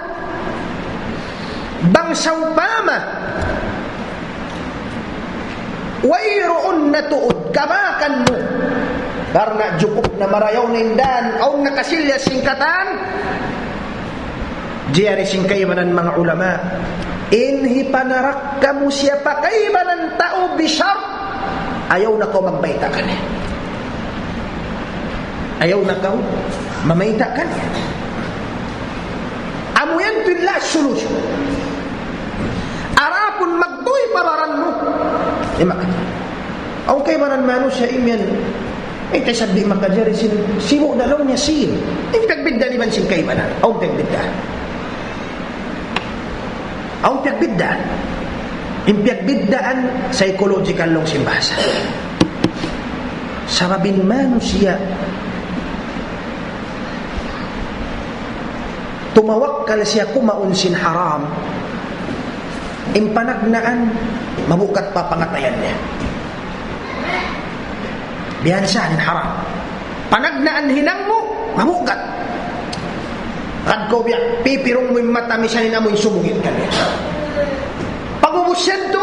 Bang sawpama wayruun na tuud kabakan mu, karna' jukup na marayaw na in dan, awn na kasilyas sin katan. Jari sin kaibanan manga ulama, in hipanarakka mu siya pa kaibanan tau bishart, Ayaw na kaw magbayta' kaniya. Ayaw na kaw mamayta' kaniya. Amu yan tuud in last solution. Adapun magtuy pa baran mu, di' makajari. Awn kaibanan manusiya' imiyan, eh, kaysa di' makajari sin, sibu' da laung niya sin. In pagbiddaan iban sin kaibanan. Awn pagbiddaan. Awn pagbiddaan. In pagbiddaan psychological laung sin bahasa. Sabab in manusiya', tumawakkal siya kumaun sin haram, in panagnaan, mabugat pa pangatayan niya. Biya' sin haram. Panagnaan hinang mu, mabugat. Kadtu biya', pipirung mu in mata, misan in amu in sumugit kaniya. Pag'ubus yadtu,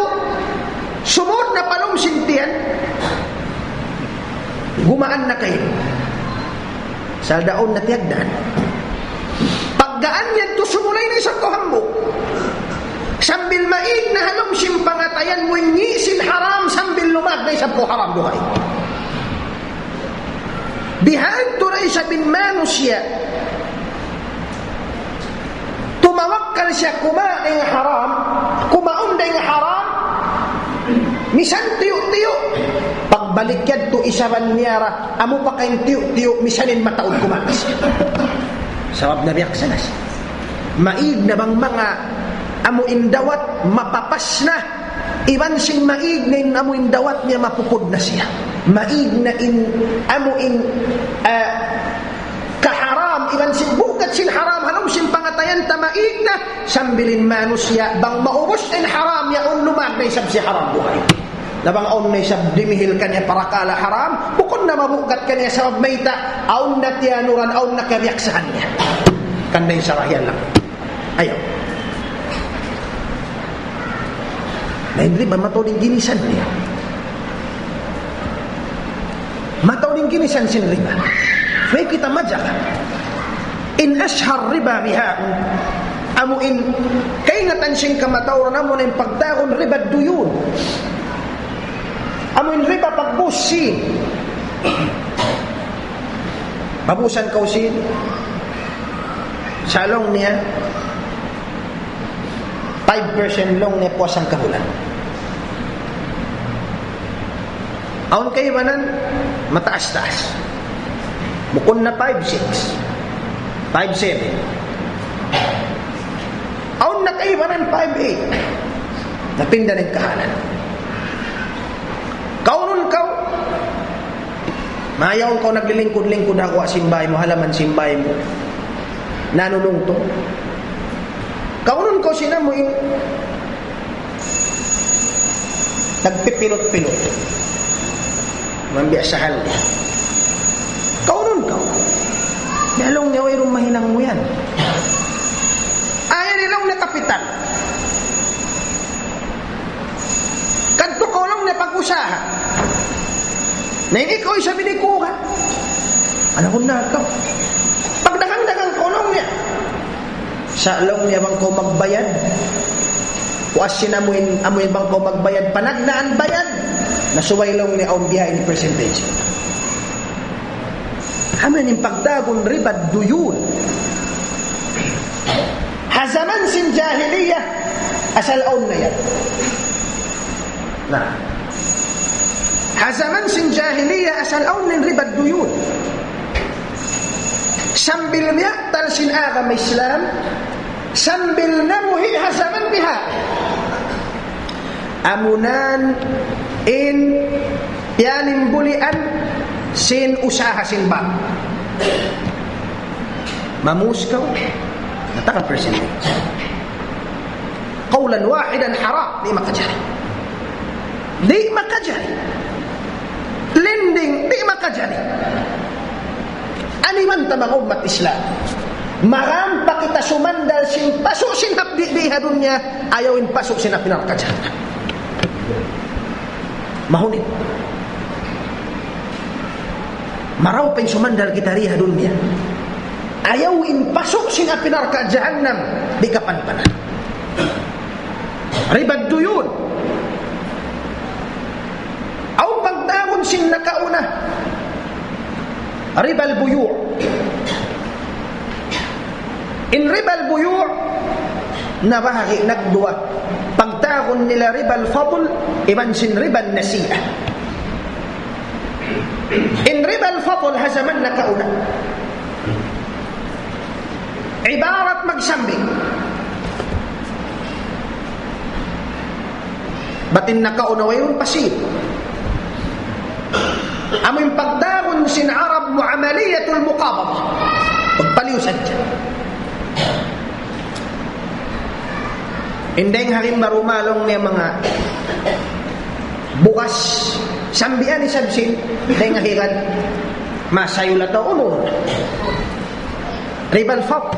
sumud na pa lawm sin tiyan, gumaan na kaymu. Saldaun na tiyagdan. Paggaan yadtu sumulay na isab kaw hambuuk. Sambil maig na ha lawm sin pangatayan mu in ngi' sin haram, sambil lumag na isab kaw haram dugaing. Bihadtu da isab in manusiya'. Tumawakkal siya kumaun dayn ha haram, kumaun dayn ha haram, misan tiyu'-tiyu'. Pagbalik yadtu isab niya ra, amu pa kain tiyu'-tiyu', misan in mataud kumaun siya. Sabab na biya' sa na siya. Maig na bang manga amu in dawat mapapas na, iban sin maig na in amu in dawat niya mapupud na siya. Maig na in amu in, ah, kaharam, iban sin bugat sin haram, ha lawm sin pangatayan ta maig na, sambil in manusiya', bang maubus in haram yaun, lumag na isab siya haram dugaing. Na bang awn na isab dimihil kaniya parakala' haram, bukun na mabugat kaniya sabab mayta', awn na tiyanuran, awn na kabiyaksahan niya. Kan na in sarahiyan lang. Ayaw. Na in riba, mataud in ginisan niya. Mataud in ginisan sin riba. Way kita majaga. In ashhar riba bihaun, amu in kaingatan sin kamatauran, amu in pagtawagun riba duyun. Amu in riba pagbusin. Babusan kaw sin, sa' laung niya, five percent laung niya puas hangkabulan. Awn kaibanan, mataas-taas. Bukun na five six, five seven. Awn na kaibanan five eight. Napinda na in kahalan. Kaunun kaw, mayaun kaw naglilingkud-lingkud ha guwa' sin bāy mu, halaman sin bāy mu. Nanunungtung. Kaunun kaw sin amu in nagpipilot-pilot. Mambiya' sa hal niya. Kaunun kaw. Biya' laung niya, wayruun mahinang mu yan. Ayaw na laung niya kapital. Kadtu kaw laung niya pag-usaha. Na ini kaw isab in ikuha. Anak ku na kaw. Pagdagang-dagang kaw laung niya. Sa' laung niya bang kaw magbayad. Puas sin amu in, amu in bang kaw magbayad, panagnaan bayad. Na subay laung niya awn biya' ini percentage. Amu in pagtawagun riba duyun. Ha jaman sin jahiliya, asal awn na yan. Na. Ha jaman sin jahiliya, asal awn na in riba duyun. Sambil miyagtal sin agama Islam, sambil namuhi' ha jaman biha. Amunan in piyanimbulian sin usaha sin bank. Mamuskaw, nataga percentage. Qawlan wahidan haram, di' makajari. Di' makajari. Lending, di' makajari. Animan ta manga ummat Islam. Marampa kita sumandal sin pasu' sin hapdi' di ha dunya, ayaw in pasu' sin api narka' jahannam. Mahunit. Marayaw pa in sumandal kita di ha dunya. Ayaw in pasu' sin api narka' jahannam di' kapanpanan. Riba duyun. Aw pag sin nakauna. Ribal buyu'. In ribal buyu', nabahagi' nagduwa. Pagtawagun nila ribal fadl, iban sin ribal nasi'ah. In ribal fadl ha jaman nakauna. Ibarat magsambi'. Bat in nakauna wayruun pa siyu. Amu in pagtawagun sin Arab muamalatul muqabada. Pagpaliyu sadja. Inday ha rimba rumalung niya manga bugas, sambian isab sin, inday ha hirad, masayul atawa unu. Ribal fadl.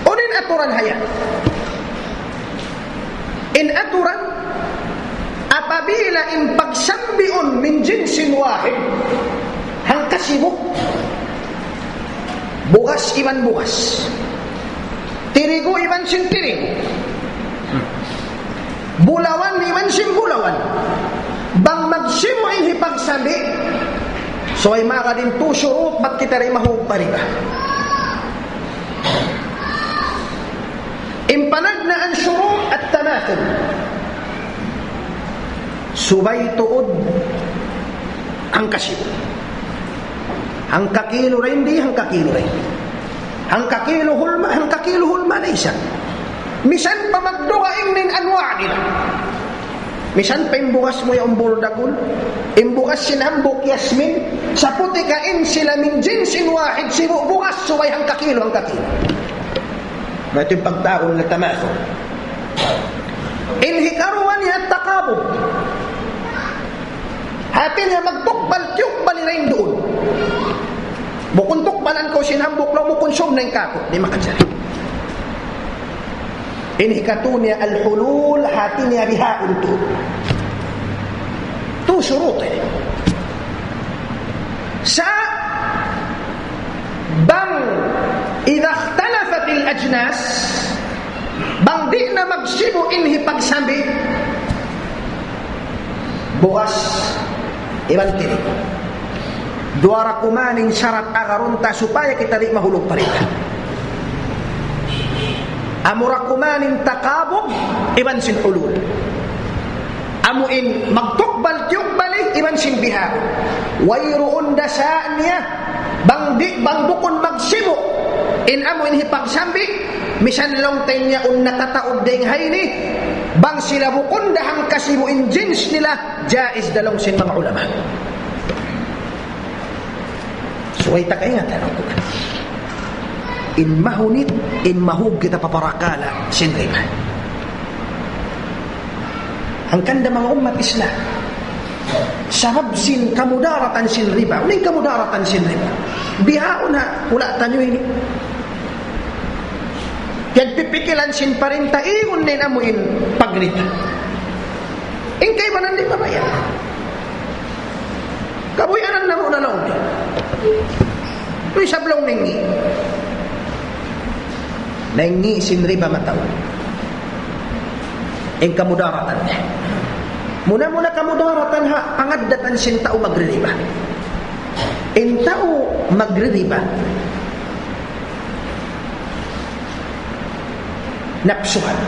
Unu in aturan ha yan? In aturan, apabila in pagsambiun min jinsin wahid, hangkasibu', bugas iban bugas, tirigu iban sin tirigu, bulawan iban sin bulawan, bang magsibu' in hipagsambi', subay magad in tū shurut bat kita di' mahug pa riba. In panagnaan shurut at-tamathul. Subay tuud hangkasibu'. Hangkakilu ra in di, hangkakilu ra in di. Hangkakilu hulma, hangkakilu hulma na isab. Misan pa magdugaing in anwa' nila. Misan pa in bugas mu yaun burdakun, in bugas sin hambuuk yasmin, saputi ka in sila min jinsin wahid, sibu' bugas subay hangkakilu, hangkakilu. Mayta' in pagtawagun nila tamathul? In hikaruwa niya taqabud. Hati niya magtukbal-tiyukbal in duun. Bukun tukbalan kaw sin hambuuk laung mu kunsum na in kāku', di' makajari. In hikatū niya al-hulul, hati niya bihaun tuud. Tū shurut ini. Sa' bang idha ikhtalafatil ajnas, bang di' na magsibu' in hipagsambi', bugas iban tirigu. Duwa ra kuman in sarat agarun ta supaya kita di' mahulug pa riba. Amu ra kuman in taqabud iban sin hulul. Amu in magtukbal-tiyukbal iban sin bihaun. Wayruun da sa' niya, bang di', bang bukun magsibu' in amu in hipagsambi', misan laung ta in yaun nakataud dayn ha ini, bang sila bukun da hangkasibu' in jins nila, jaiz da laung sin manga ulama. Subay ta kaingatan in Qur'an. In mahunit, in mahug kita pa parakala' sin riba. Hangkan da manga ummat Islam. Sabab sin kamudaratan sin riba. Unu in kamudaratan sin riba? Bihaun ha, hula' taniyu ini. Piyagpipikilan sin parinta, igun na in amu in pagriba. In kaibanan di' mabayad. Kabuhianan namu' na laung niya. Tuy sablaw naingi'. Naingi' sin riba mataud. In kamudaratan niya. Muna-muna kamudaratan ha, pangaddatan sin tau magririba. In tau magririba. Napsuhan.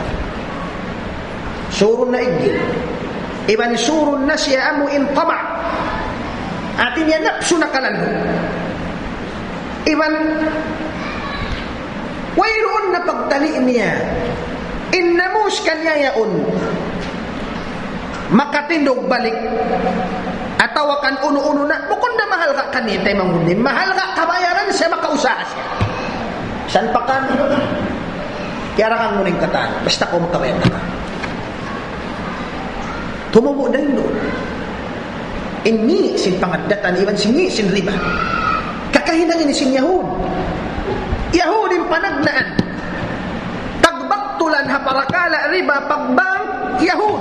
Surun na iggil. Iban surun na siya amu in tama'. Hati niya napsu na kalandu'. Iban wayruun na pagtali' niya. In namus kaniya yaun. Makatindug balik. Atawa kan unu-unu na. Bukun da mahalga' kaniya taymanghud ini. Mahalga' kabayaran siya makausaha siya. San pa kan? Kiyarakan mu na in katan. Basta kaw makabayad na ka. Tumubu' da in duun. In ngi' sin pangaddatan, iban sin ngi' sin riba. Kakahinang ini sin Yahud. Yahud in panagnaan. Tagbaktulan ha parakala' riba, pagbang, Yahud.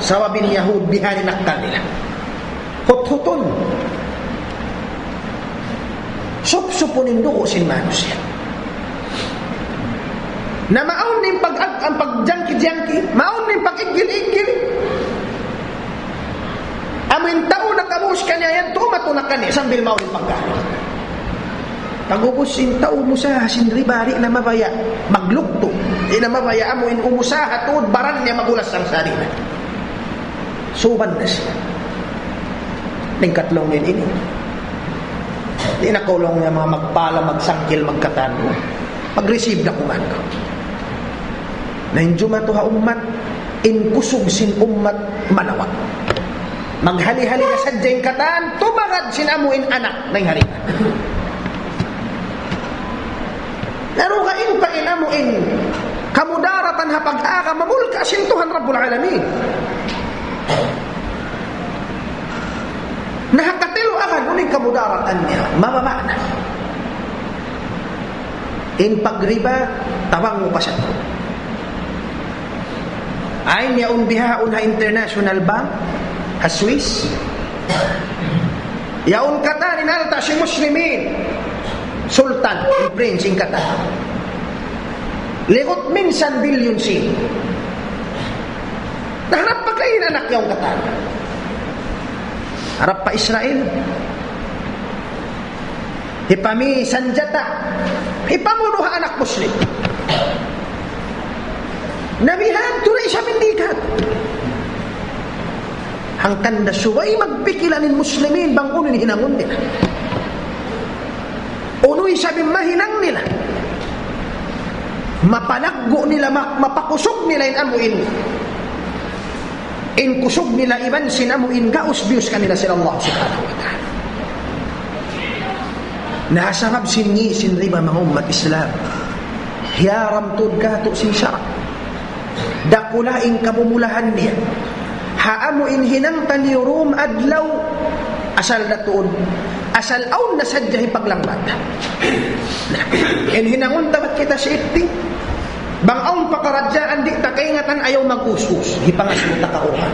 Sabab in Yahud, bihan in akkal nila. Huthutun. Supsupun in dugu' sin manusiya'. Na maawn in pag-, ang pagjangki-jangki, maawn in pag-iggil-iggil. Amu in tau nakabuhi Kaniya yan, tumatu na kaniya sambil mawn in pagkaun. Pag-ubus sin tau umusaha sin riba, di' na mabaya' maglugtu. Di' na mabaya' amu in umusaha tuud baran niya maghulas sarsa' di' na. Suban na siya. Tingkat laung niya ini. Di' na kaw laung niya manga magpala, magsangkil, magkatan. Mag-receive na kuman kaw. Na in jumatu ha ummat, in kusug sin ummat malawa'. Maghali-hali na sadja in katan, tumagad sin amu in anak, na in hari. Laru ka in pa in amu in kamudaratan ha pag-agama, mulka sin Tuhan Rabbul Alamin. Na ha katilu akan, unu in kamudaratan niya, mababa' na. In pagriba, tabang mu pa sa. Ayn yaun bihaun ha International Bank, ha Swiss. Yaun katan in alta' sin Muslimin. Sultan, in prince, in katan. Ligut minsan billion sin. Na harap pa kay in anak yaun katan. Harap pa Israel. Hipami sanjata. Hipamunu ha anak Muslim. Na biya' hādtu na isab in di' katu'. Hangkan da subay magpikilan in Muslimin bang unu in hinangun nila. Unu isab in mahinang nila. Mapalaggu' nila, ma-, mapakusug nila in amu in in kusug nila iban sin amu in gaus biyus kanila sin Allah Subhanahu wa Ta'ala. Na sabab sin ngi' sin riba, manga ummat Islam, hiyaram tuud katu' sin sara'. Dakula' in kamumulahan niya. Ha amu in hinang taniyu dum adlaw, asal na tuud, asal awn na sadja hipaglangbat. Na, in hinangun ta bat kita safety. Bang awn pakaradjaan di' ta kaingatan, ayaw mag-us-us. Hipangasubu ta karuha.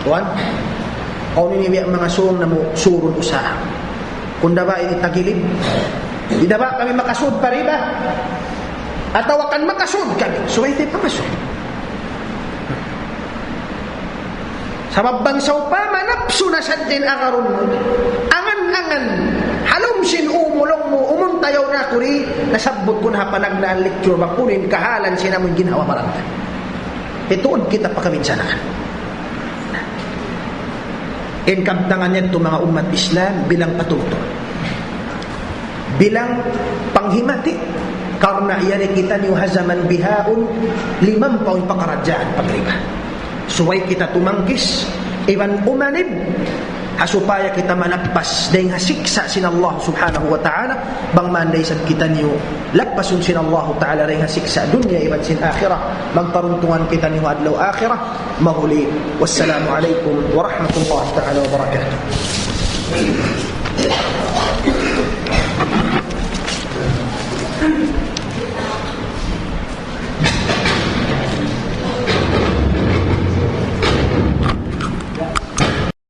Tuwan, awn ini biya' manga sūng namu' surun usaha. Kunda ba ini tagilid? Di' da ba kami makasud pa riba? Atawa kan makasud kami? Subay ta pangasubu. Sabab bang sawpama napsu na sadja in agarun mu, angan-angan, ha lawm sin umulung mu, umuntayaw na aku di', nasabbut ku na ha panagnaan lecture, bang unu in kahalan sin amun ginhawa-baran ta. Hituud kita pa kabinsanaan. In kabtangan yadtu, manga ummat Islam, bilang patungtung. Bilang panghimati, karna' yari kitaniyu ha jaman bihaun, limampaw in pakaradjaan pagriba. Subay kita tumangkis, iban umanib, ha supaya kita malappas dayn ha siksa' sin Allah Subhanahu wa Ta'ala, bang man da isab kitaniyu lappasun sin Allah Ta'ala dayn ha siksa' dunya iban sin akhirat, magparuntungan kitaniyu ha adlaw akhirat, mahuli. Wassalamu alaykum warahmatullahi ta'ala wabarakatuh.